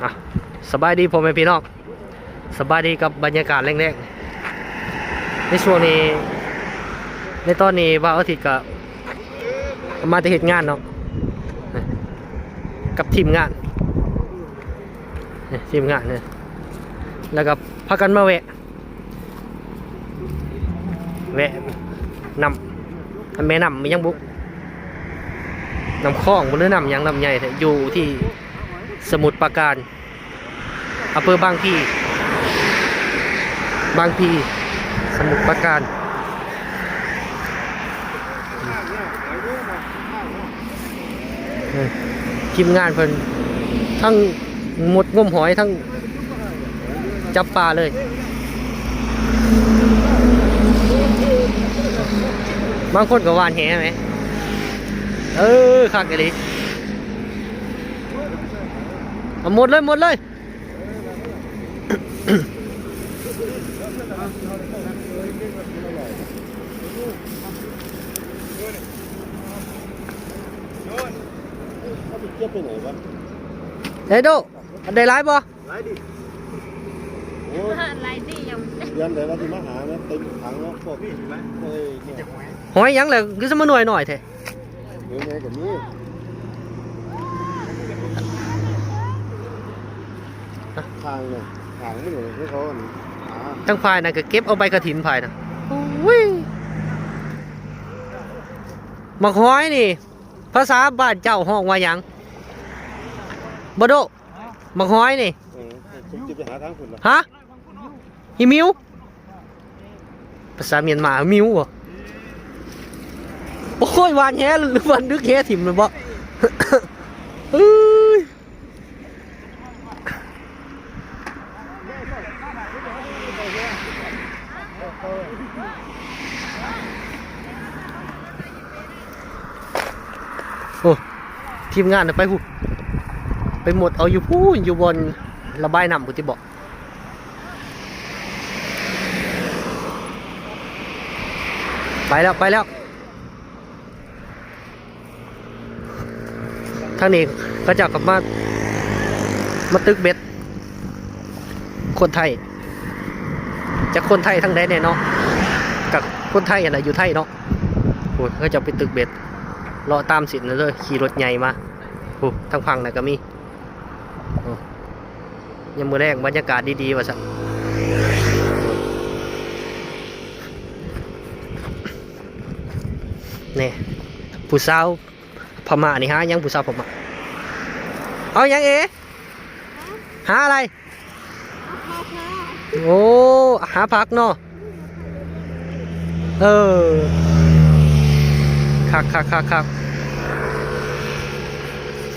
ອ່ະ ສະບາຍດີພໍ່ແມ່ພີ່ນ້ອງ ສະບາຍດີກັບບັນຍາກາດແລງໆ ໃນຊ່ວງນີ້ ໃນຕອນນີ້ບ່າວອາທິດກະມາແຕ່ເຮັດງານເນາະ ກັບທີມງານ ທີມງານ ແລ້ວກໍພາກັນມາແວະ ແວະນ້ຳ ແມ່ນ້ຳຫຍັງບຸ ນ້ຳຂອງບໍ ຫຼືນ້ຳຫຍັງ ນ້ຳໃຫຍ່ແທ້ ຢູ່ທີ່ສະໝຸດປາການ ອຳເພີບາງພີ ບາງພີ ສະໝຸດປາການ. ເອີ ທີມງານເພິ່ນທັງມຸດງົມຫອຍ ທັງຈັບປາເລີຍ ບາງຄົນກໍຫວ່ານແຫແໝ ເອີ ຄັກອີ່ຫຼີ ເອົາໝົດເລີຍ ໝົດເລີຍ. ເອົາໄປເກັບໄປໄຫນວະ ໄດໂດ ໄດ້ຫຼາຍບໍ່? ຫຼາຍດີ ໂອ້ຍ ຫຼາຍດີ ຍັງ ເດືອນໃດວ່າຊິມາຫາແມ່ນເຕັມຖັງເນາະ ພວກນີ້ເຫັນໄໝ ໂອ້ຍ ຫອຍຫຍັງລະ ຄືຊິມາໜ່ວຍໜ້ອຍແທ້? ເອີ ໃຫຍ່ກໍມີ ທາງນີ້ ທາງມັນຢູ່ໃນເຂົາ ທາງຝ່າຍນັ້ນກໍເກັບເອົາໃບກະຖິນ ຝ່າຍນັ້ນ ໂອ້ຍ ໝາກຫອຍນີ້ ພາສາບ້ານເຈົ້າຮ້ອງວ່າຫຍັງ ບໍ່ໂດ? ໝາກຫອຍນີ້ ເອີ ເຂົາເກັບໄປຫາທາງພຸ້ນລະ ຮະ? ອີ່ມິວ ພາສາມຽນມາ ມິວບໍ? ໂອ້ຍ ຫວ່ານແຫ ຫວ່ານດຶກແຫຖິ້ມແມ່ນບໍ? ເອີຍ ໂອ້ ທີມງານນະໄປພຸ້ນ ໄປໝົດເອົາຢູ່ພຸ້ນ ຢູ່ບ່ອນລະບາຍນ້ຳພຸ້ນຕິບໍ? ໄປແລ້ວ ໄປແລ້ວ ທາງນີ້ເຂົາເຈົ້າກໍມາ ມາຕຶກເບັດ ຄົນໄທ ຈັກຄົນໄທທາງໃດແດ່ເນາະ ກໍຄົນໄທຫັ້ນແຫຼະ ຢູ່ໄທເນາະ ໂອ້ ເຂົາເຈົ້າໄປຕຶກເບັດ ເລາະຕາມເສັ້ນນັ້ນເລີຍ ຂີ່ລົດໃຫຍ່ມາ ໂອ້ ທາງຝັ່ງນັ້ນກໍມີ ໂອ້ ຍາມມື້ແລງບັນຍາກາດດີໆ ວ່າຊັ້ນ ນີ້ ຜູ້ສາວພະມ້ານີ້ຫາຫຍັງ ຜູ້ສາວພະມ້າ ເອົາຫຍັງເອ? ຫາອະໄລ? ໂອ້ ຫາຜັກເນາະ ເອີ ຄັກໆໆ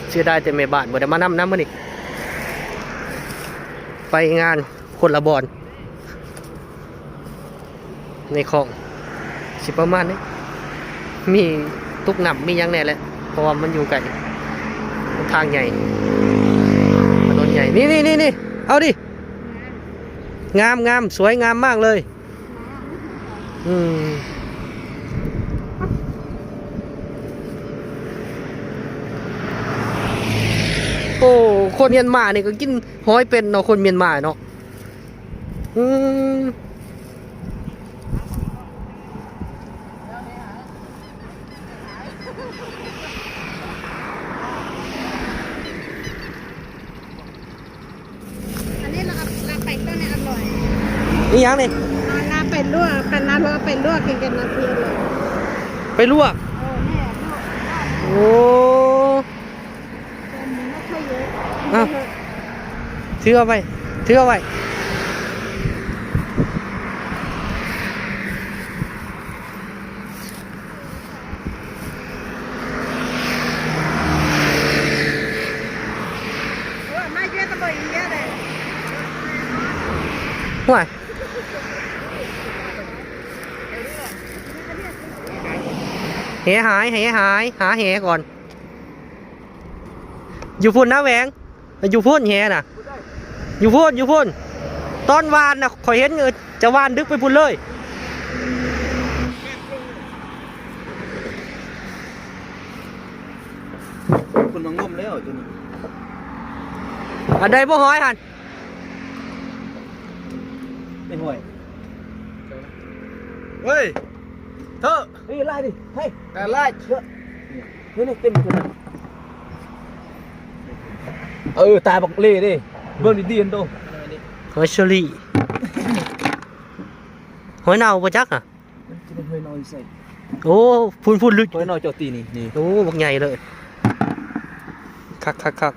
ໆ ເສຍດາຍແຕ່ແມ່ບ້ານບໍ່ໄດ້ມານຳນະມື້ນີ້ ໄປງານຄົນລະບ່ອນ. ໃນຂອງ ຊິປະມານນີ້ ມີຕຸກນ້ຳ ມີຫຍັງແດ່ແຫຼະ ເພາະວ່າມັນຢູ່ໃກ້ ທາງໃຫຍ່ ຖະໜົນໃຫຍ່ ນີ້ໆໆ ເອົາດິ ງາມໆ ສວຍງາມມາກເລີຍ ອືມ ໂອ້ ຄົນມຽນມານີ້ກໍກິນຫອຍເປັນເນາະ ຄົນມຽນມາເນາະ. ອືມ ອັນນີ້ລາ ລາໄປຕົ້ນນີ້ອະຮ່ອຍ ອີຫຍັງນີ້? ລາໄປລວກ ຄັນລາເອົາໄປລວກກິນກັບນ້ຳພຣິກອະຮ່ອຍ ໄປລວກ ເອີ ແມ່ລວກ ໂອ້. ເອົາ ຖືເອົາໄວ້ ຖືເອົາໄວ້ ຫ້ວຍ ແຫຫາຍ ແຫຫາຍ ຫາແຫກ່ອນ. ຢູ່ພຸ້ນນະແຫວງ ຢູ່ພຸ້ນແຫນະ ຢູ່ພຸ້ນ ຢູ່ພຸ້ນ ຕອນຫວ່ານນະ ຂ້ອຍເຫັນ ເອີ ຈະຫວ່ານດຶກໄປພຸ້ນເລີຍ ເພິ່ນມາງົມແລ້ວຈຸນີ້. ອັນໃດບໍ່ຫອຍຫັ້ນ ໄດ້ຫອຍ. ເຮີ້ຍ ເທີ ເຮີ້ຍ ລາຍດິ ເຮີ້ຍ ແຕ່ລາຍ ເອີ ຕາບັກເລ່ເດ້ ເບິ່ງດີໆ ໂຕ ຫອຍເຊີຣີ ຫອຍເນົ່າບໍ່ຈັກອະ. ມັນຊິເປັນຫອຍເນົ່າຢູ່ໃສ? ໂອ້ ພຸ້ນໆ ລຶກ ຫອຍເນົ່າເຈົ້າຕີນີ້ ນີ້ ໂອ້ ບັກໃຫຍ່ເລີຍ ຄັກໆໆ.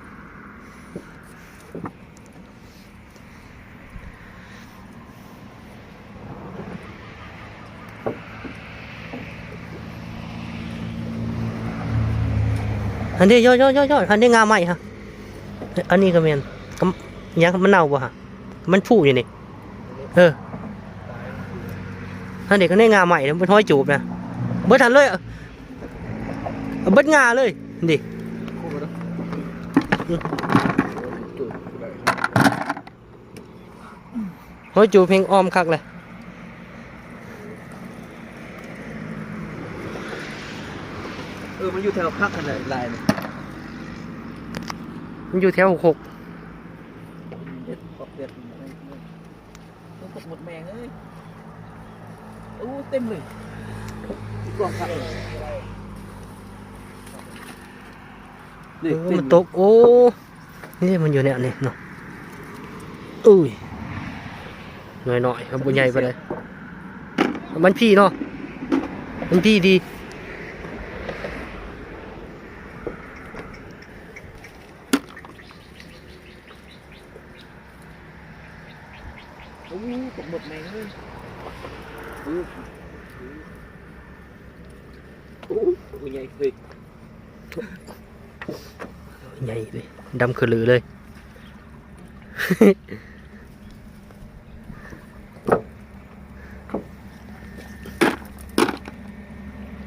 ອັນນີ້ ຍ້ອຍໆໆ ອັນນີ້ງາໃໝ່ຮະ ອັນນີ້ກໍແມ່ນ ຫຍັງ ມັນເນົ່າບໍ່ຮະ? ມັນຜຸຢູ່ນີ້ ເອີ ຫັ້ນເດ ກໍໃນງາໃໝ່ ເປັນຮອຍຈູບນະ ເບິດຫັ້ນເລີຍ ເບິດງາເລີຍ ນີ້ ຮອຍຈູບແຮງອ້ອມຄັກເລີຍ. ເອີ ມັນຢູ່ແຖວຄັກຫັ້ນແຫຼະ ລາຍນີ້ ມັນຢູ່ແຖວຫົກຫົກ ເດັດ ອອກເດັດ ໂອ້ ຕົກໝົດແມ່ງເອີຍ ໂອ້ ເຕັມເລີຍ ກອງຄັກເລີຍ ນີ້ ເອີ ເຕັມ ມັນຕົກ ໂອ້ ນີ້ມັນຢູ່ແນວນີ້ເນາະ ເອີຍ ໜ້ອຍໆ ມັນບໍ່ໃຫຍ່ປານໃດ ມັນພີເນາະ ມັນພີດີ. ໂອ້ ຕົກໝົດແມ່ງເອີຍ ໂອ້ ໂອ້ ໂຕໃຫຍ່ເລີຍ ໃຫຍ່ເລີຍ ດຳຂະລືເລີຍ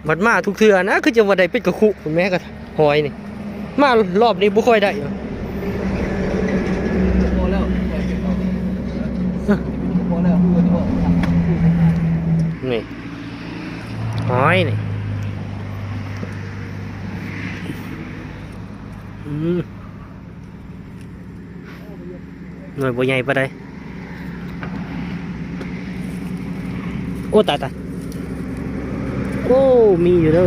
ບັດມາທຸກເທື່ອນະ ຄືຈະວ່າໄດ້ເປັນກະຄຸພຸ້ນແມ້ ກະຫອຍນີ້ ມາລອບນີ້ບໍ່ຄ່ອຍໄດ້ ພໍແລ້ວ ພໍແລ້ວ ນີ້ ຫອຍນີ້ ອືມ. ໜ່ວຍບໍ່ໃຫຍ່ປານໃດ ໂອ້ ຕາຍໆ ໂອ້ ມີຢູ່ເດີ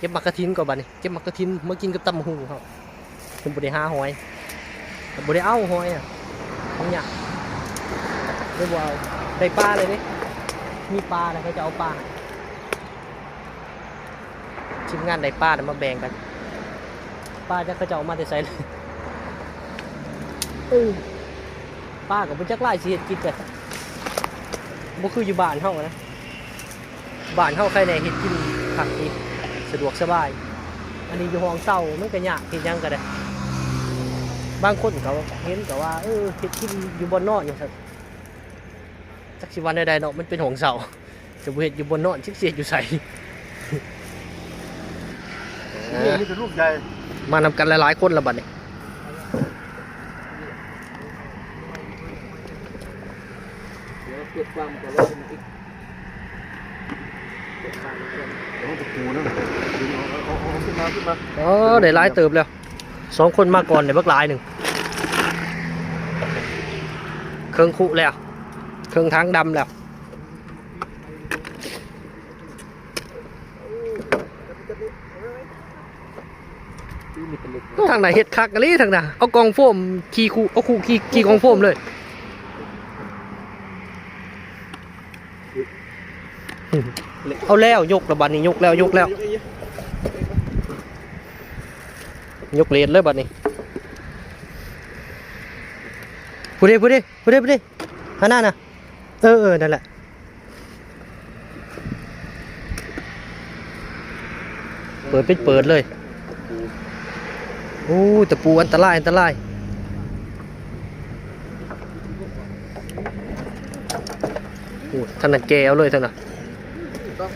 ເກັບໝາກກະຖິນກ່ອນບາດນີ້ ເກັບໝາກກະຖິນມາກິນກັບຕຳບັກຫຸ່ງເຮົາ ເພິ່ນບໍ່ໄດ້ຫາຫອຍ ບໍ່ໄດ້ເອົາຫອຍນະ ມັນຍາກ ເລີຍບໍ່ເອົາ ໄດ້ປາແລ້ວເດ້ ມີປາແລ້ວ ເຂົາຈະເອົາປາໃຫ້ ທີມງານໄດ້ປາແລ້ວມາແບ່ງກັນ ປາຈັກເຂົາເຈົ້າເອົາມາແຕ່ໃສ ເອີ ປາກໍບໍ່ຈັກຫຼາຍຊິເຮັດກິນກັນ ບໍ່ຄືຢູ່ບ້ານເຮົານະ ບ້ານເຮົາໃຄແດ່ເຮັດກິນຄັກດີ ສະດວກສະບາຍ ອັນນີ້ຢູ່ຫ້ອງເຊົ່າມັນກໍຍາກ ເຮັດຫຍັງກໍໄດ້ ບາງຄົນກໍເຫັນກໍວ່າ ເອີ ເຮັດກິນຢູ່ບ່ອນນອນຈັ່ງຊັ້ນ ຈັກຊິວ່າແນວໃດເນາະ ມັນເປັນຫ້ອງເຊົ່າ ຈະບໍ່ເຮັດຢູ່ບ່ອນນອນ ຈັກຊິເຮັດຢູ່ໃສ ເອີ ມີແຕ່ລູກໃຫຍ່ ມານຳກັນຫຼາຍໆຄົນລະບັດນີ້ ເອີ ໄດ້ຫຼາຍເຕີບແລ້ວ ສອງຄົນມາກ່ອນໄດ້ບັກຫຼາຍໜຶ່ງ ເຄິ່ງຄຸແລ້ວ ເຄິ່ງຖັງດຳແລ້ວ ທາງໃນເຮັດຄັກອີ່ຫຼີ ທາງໃນເອົາກ່ອງໂຟມ ຂີ່ຄູ່ ເອົາຄູ່ຂີ່ ຂີ່ກ່ອງໂຟມເລີຍ ເອົາແລ້ວ ຍົກແລ້ວບາດນີ້ ຍົກແລ້ວ ຍົກແລ້ວ ຍົກເລນເລີຍບາດນີ້ ຜູ້ເດ ຜູ້ເດ ຜູ້ເດ ຜູ້ເດ ຫັ້ນນະ ເອີ ເອີ ນັ້ນແຫຼະ ເປີດ ປິດ ເປີດເລີຍ ໂອ້ ຕະປູ ອັນຕະລາຍ ອັນຕະລາຍ. ໂອ້ ທາງນັ້ນແກ່ເອົາເລີຍ ທາງນັ້ນ. ມັນຕ້ອງ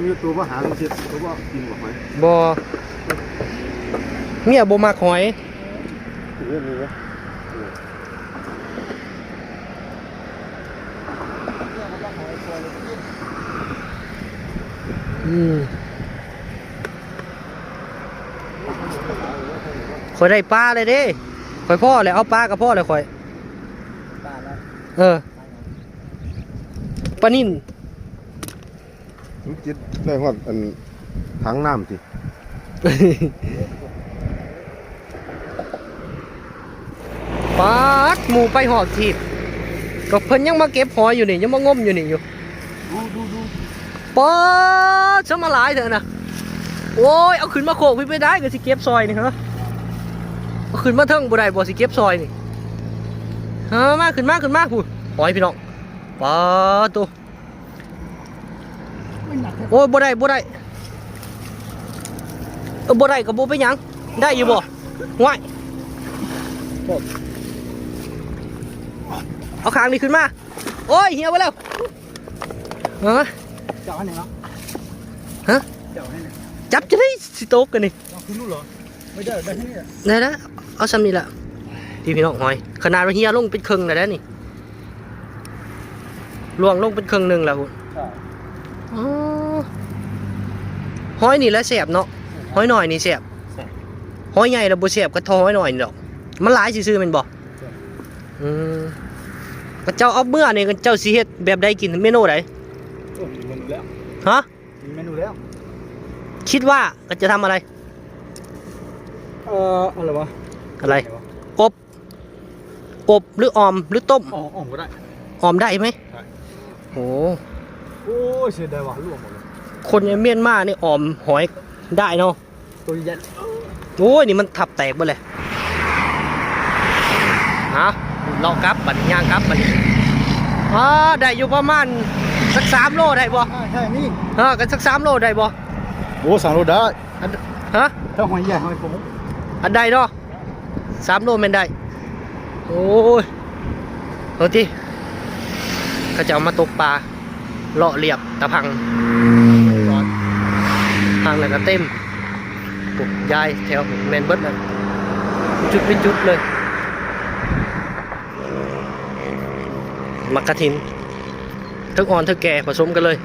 ມີຕົວມາຫາເຮັດ ຕົວບໍ່ກິນບໍ່ຫອຍ. ບໍ່ ເມຍບໍ່ມັກຫອຍ. ເອີ ນີ້ນະ ອືມ ຂ້ອຍໄດ້ປາແລ້ວເດ້ ຂ້ອຍພໍ້ແລ້ວ ເອົາປາກໍພໍ້ແລ້ວຂ້ອຍ. ປາແລ້ວ ເອີ ປາຫຍັງ? ປານິນ. ມັນຕິດໄດ້ຮອດອັນຖັງນ້ຳຕິ. ປາດ ໝູ່ໄປຮອບທີບ ກໍເພິ່ນຍັງມາເກັບຫອຍຢູ່ນີ້ ຍັງມາງົມຢູ່ນີ້ຢູ່. ດູ ດູ ດູ ປາດ ຊະມາຫຼາຍແທ້ນະ. ໂອ້ຍ ເອົາຂຶ້ນມາໂຄກພີ້ໄປໄດ້ ກໍຊິເກັບຊອຍນີ້. ເອີ ເອົາຂຶ້ນມາເທິງບໍ່ໄດ້ບໍ່ ຊິເກັບຊອຍນີ້. ເອີ ມາ ຂຶ້ນມາ ຂຶ້ນມາ ພຸ້ນ ຫອຍພີ່ນ້ອງ. ປາດໂຕ ໂອ້ຍ ບໍ່ໄດ້ ບໍ່ໄດ້ ເອີ ບໍ່ໄດ້ກໍບໍ່ເປັນຫຍັງ ໄດ້ຢູ່ບໍ່? ຫວ້າຍ ເອົາຂ້າງນີ້ຂຶ້ນມາ. ໂອ້ຍ ເຫື່ອໄປແລ້ວ. ເອີ ເຈົ້າອັນນີ້ເນາະ ຮະ ເຈົ້າອັນນີ້ ຈັບຈະໄດ້ ຊິຕົກກັນນີ້ ເອົາຂຶ້ນຮູ້ເຫຼືອ ໄດ້ ໄດ້ ໄດ້ ໄດ້ ເອົາຊ່ຳນີ້ລະ ພີ່ນ້ອງຫອຍ. ຂະໜາດວ່າເຫື່ອລົງເປັນເຄິ່ງແລ້ວເດ້ນີ້ ລ່ວງລົງເປັນເຄິ່ງໜຶ່ງແລ້ວພຸ້ນ. ອໍ ຫອຍນີ້ແຫຼະແຊບເນາະ ຫອຍນ້ອຍນີ້ແຊບ ແຊບ. ຫອຍໃຫຍ່ລະບໍ່ແຊບ ກະທໍ່ຫອຍນ້ອຍນີ້ດອກ ມັນຫຼາຍຊື່ໆແມ່ນບໍ່? ແຊບ. ອືມ ເຈົ້າເອົາເມືອນີ້ ເຈົ້າຊິເຮັດແບບໃດກິນ ເມນູໃດ? ໂອ້ ມີເມນູແລ້ວ ຮະ? ມີເມນູແລ້ວ. ຄິດວ່າ ກໍຈະທຳອະໄລ? ເອີ ອະໄລວະ? ອະໄລ? ອົບ ອົບ ຫຼື ອອມ ຫຼື ຕົ້ມ? ອອມ ອອມກໍໄດ້. ອອມໄດ້ໄໝ? ໄດ້. ໂອ້ ໂອ້ຍ ເສຍດາຍວ່າ ລວກໝົດເລີຍ. ຄົນມຽນມານີ້ອອມຫອຍໄດ້ເນາະ. ໂຕໃຫຍ່. ໂອ້ຍ ນີ້ມັນທັບແຕກເບິດເລີຍ. ເອົາ ເລາະກັບບັດນີ້ ຍ່າງກັບບັດນີ້. ອໍ ໄດ້ຢູ່ປະມານສັກສາມໂລໄດ້ບໍ່? ອ່າ ໃຊ່ ນີ້ ເອີ ກໍສັກສາມໂລໄດ້ບໍ່? ໂອ້ ສາມໂລໄດ້. ອັນ ຮະ? ຖ້າຫອຍໃຫຍ່ຫອຍໂຕ ອັນໃດເນາະ? ສາມໂລແມ່ນໄດ້. ໂອ້ຍ ເອົາຕິ ເຂົາເຈົ້າມາຕົກປາ ເລາະລຽບຕາພັງ ພັງແລ້ວກໍເຕັມ. ໂອ້ ຢາຍແຖວແມ່ນເບິດເລີຍ ຈຸດເປັນຈຸດເລີຍ. ໝາກກະຖິນ ທັງອ່ອນທັງແກ່ປະສົມກັນເລີຍ.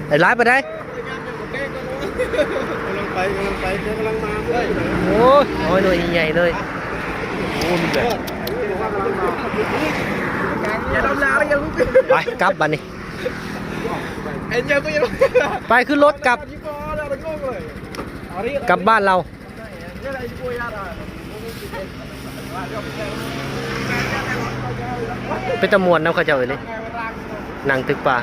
ໄດ້ຫຼາຍປານໃດ? ກຳລັງໄປ ກຳລັງໄປ ກຳລັງມາ. ໂອ້ຍ ໂອ້ຍ ໜ່ວຍໃຫຍ່ເລີຍ. ໂອ້ ມີແບບ ໄປ ກັບບັດນີ້. ໄປ ຂຶ້ນລົດກັບ ກັບບ້ານເຮົາ. ເປັນຕາມ່ວນນຳເຂົາເຈົ້າເລີຍ ນັ່ງຕຶກປາ.